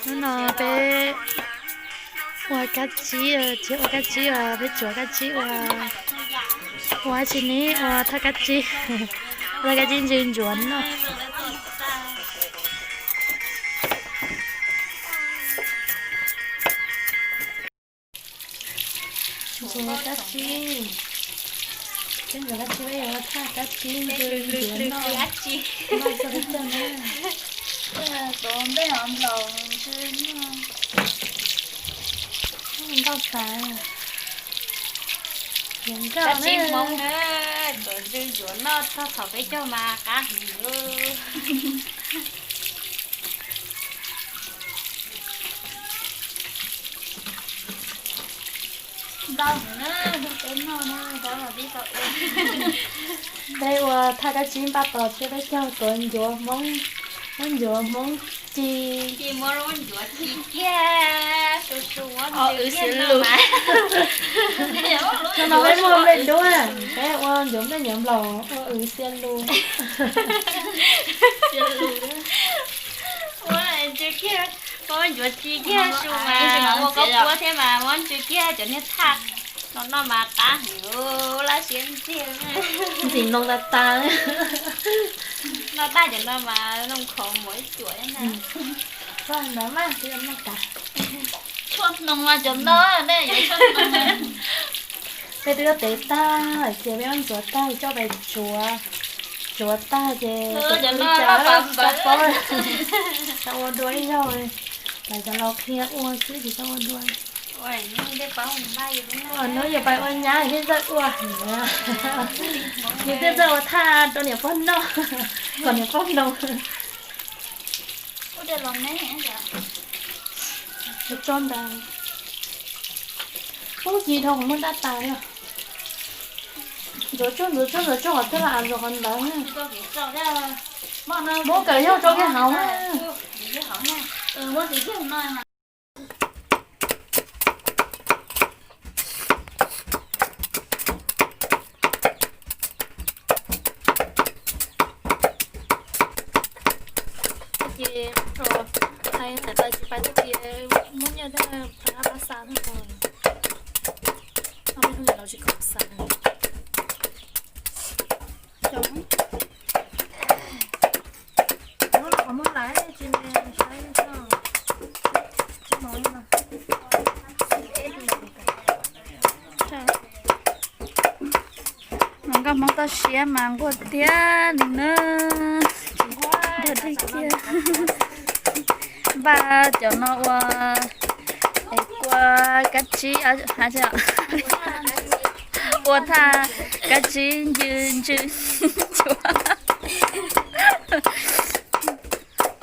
Hnub no peb ua kab tsib, tsis ua kab tsib, peb tsuav kab tsib ua, ua tsis neb ua thaj kab tsib, thaj kab tsib ntsw ntsuav noj. Ntsuav kab tsib, peb ntsuav kab tsib peb yuav ua thaj kab tsib ntsw ntsuav noj, noj txog peb caug na. Tuav nplej hov nplaum ntsw noj. Nkauj tas, nkauj kab tsib Hmoob na, tuav ntsw ntsuav noj txog thaum peb caug mas qab heev lauj. Peb ua thaj kab tsib npaj tos thiab peb caug tuav ncuav Hmoob, muab ncuav Hmoob ci, muab ncuav ci kiag, su su muab ntxi kiag lus. Hnub no peb muaj nplej duab, peb ua ncuav nplej ncuav nplaum ua wv xia lus. Ua ntsw kiag, muab ncuav ci kiag su mas ua koj puab thiab mas muab ntsw kiag cov niag thaj no noj mas qab heev, laj siab ntsig. Ntxim noo tas tas. Noj tag cov no mas noo khov mov ib cuam na. Tshuaj hnoos mas cov no, nej yuav tshuaj hnoos. Peb twb tev tag ces peb muab ntxuav tag coj pais tsuav, tsuav tag ces cov no tsis tau paub, tsis tau ua dua ib zaug, lawv cov laus qhia ua xwb tsis tau ua dua. Hnub yus pais ua nyab thiaj txawj ua, yus thiaj txawj ua thaj rau niam pog noj, kom niam pog noo. Tso ntawd. Ub, ci dhau kuv muab dab tas li. Ntxuav tsuag ntxuav tsuag ntxuav tsuag qhov twg los av ntxuav qhov ntawd. Muab kawm yog tso kiag hauv na. Ces hais hais tas tsis pais tag kis muab nyiaj thiab pab pab xa thiab. No peb hnub niam laus tsis khoom xa. Hnub no qhov muag lawm tsis saib tsis mos li no. Mas nkauj Hmoob toj siab mas nquag tiag li na. Tsis dag dej kiag. Npaj cov no ua, es kua kab tsib, ua thaj kab tsib ntsw ntsw ncuav.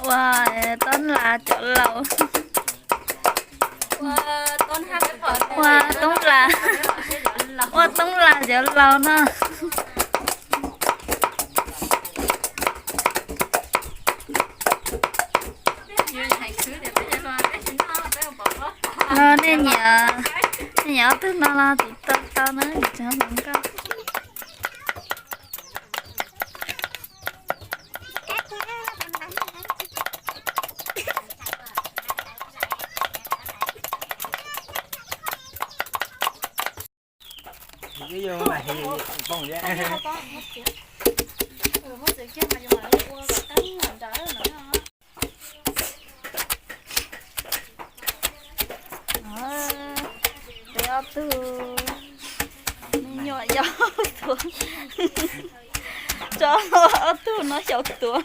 Ua toob las cov laus. Ua toob las, ua toob las cov laus no. No nej nyiam, nej nyiam ob tug no los tiv tauj tau na, tsis hloov nkauj. Peb ob tug me nyuam yaus tuav, tso ob tug no xyaum tuav.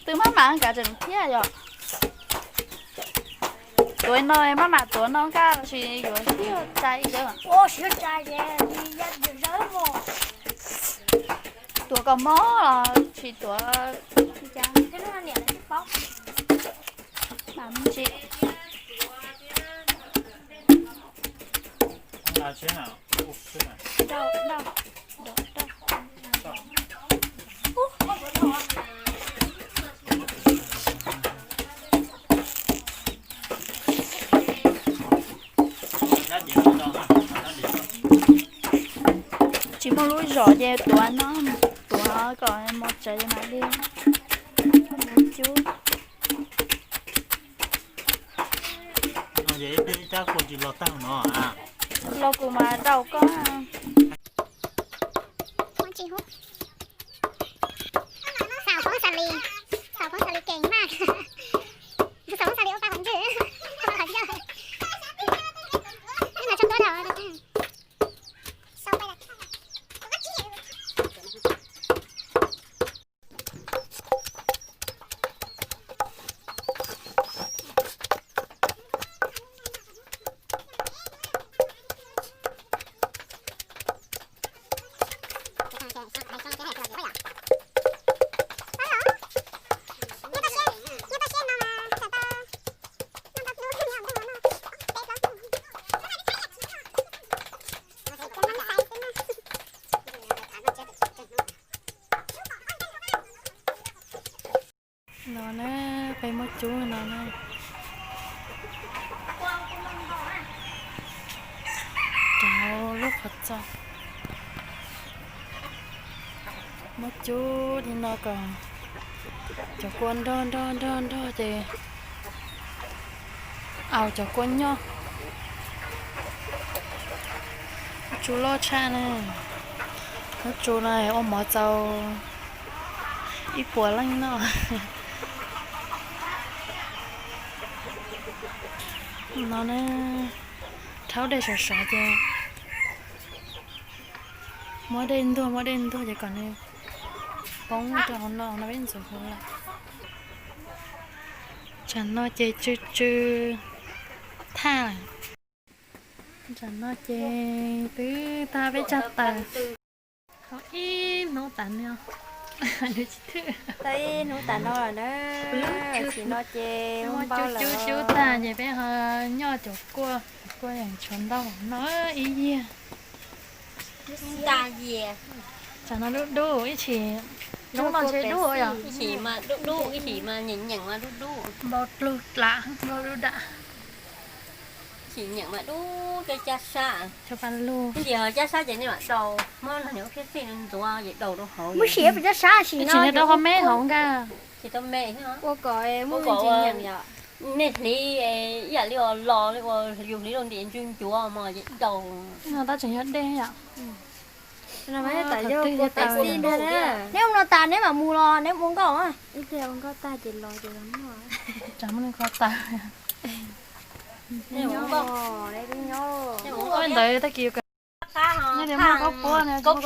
Twb maj mam kav tseem thiab yom. Tuav no maj mam tuav no nkaj los sis yuav siv cai. Tuav kom mob los sis tuav li cas? Tsis Muaj lub zos ces tuav no, tuav kom mos tsev mam li muab cub. Los kuv mam rau koj. Xav poob xav li, xav poob xav li kev maj, xav poob xav li ua pa qhov ntswg, qhov yog, mas tso tuab dhau. No na, peb muab cub no na. Rau lub qhov txos. Muab cub li no kom cov kua nrog nrog nrog nrog ces aus cov kua nyob. Lub tsu loj tshaj na. Lub tsu no ua mov txaus ib puas leej noj. No na, rhaub dej sov sov ces muab dej ntuag, muab dej ntuag ces kom nws poob rau hauv no, no peb ntxuav huv lawm. Tsam no ces tsw tsw thaj lawm. Tsam no ces twb tag peb tsag taws. Tau ib hnub tas no, tau ib hnub tas no lawm na. Tam sim no ces muab cub cub cub tag ces peb ho nyoj cov kua, cov kua yeej tshuav ntau no ib yiag. Tsam no dub dub ib chim, zoo no ntshe dub yom. Ib chim mas dub dub, ib chim mas nyeem nyeem mas dub dub. Npau dlug dlam, npau dlug dlam. Ib chim nyeem mas dub, cab sab. Ib chim ho cab sab ces nej mam daus, muab niag ua phiab xij ntxuav ces daus rau hauv. Ib chim nej rau qhov me hauv nkag. Ua kom nej hliv ib yam li ua los li uas yus hliv rau ntim ncu ncuav mas ces daus. No tab tseem yog dej yom. Neb ua no tas neb mam mus los neb ua nkauj. Ib pliag ua nkauj tag ces los ces los noj. Tsam muaj neeg kho taws. Ntawd tag kis nej tias muaj koj puab, koj puab, cov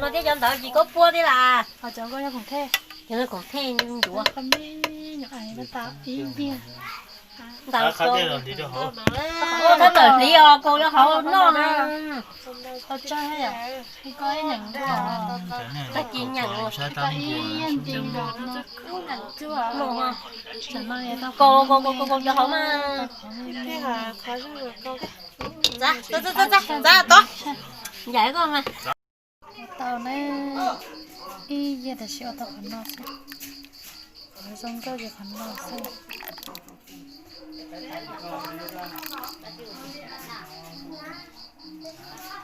no thiab cov ntawd ces koj puab thiab las. Cov no khoom thej, cov no khoom thej ncuav. Ib yam. Ntawd tawm hliv os, kaus rau hauv noj na. Tag kis nyeem. Kaus kaus kaus kaus rau hauv mas. Ntxav, ntxav, ntxav tod. Ncaim koj mas. Ua tau na, ib yam tam sim ua tau qhov no xwb. Qhov zoo nkauj ces qhov no xwb.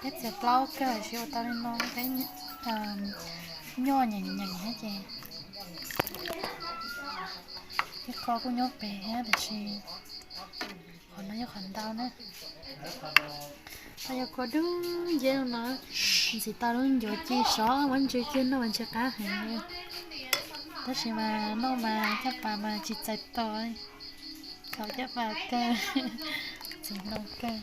Peb txiav plaub kawg, tam sim ua tau li no, peb nyoj nyeem nyeem thiab ces ib qho kuj nyob pem thiab, tiam sis qhov no yog qhov ntau na. Qhov yog kua dub nceb no, ntxim tau lub ncuav ci sov muab ntsis kiag noj mas ntsis qab heev li. Tab sis mas noj mas caj pas mas tsis txais tos, thaum caj pas kawg, txiv ntoo kawg.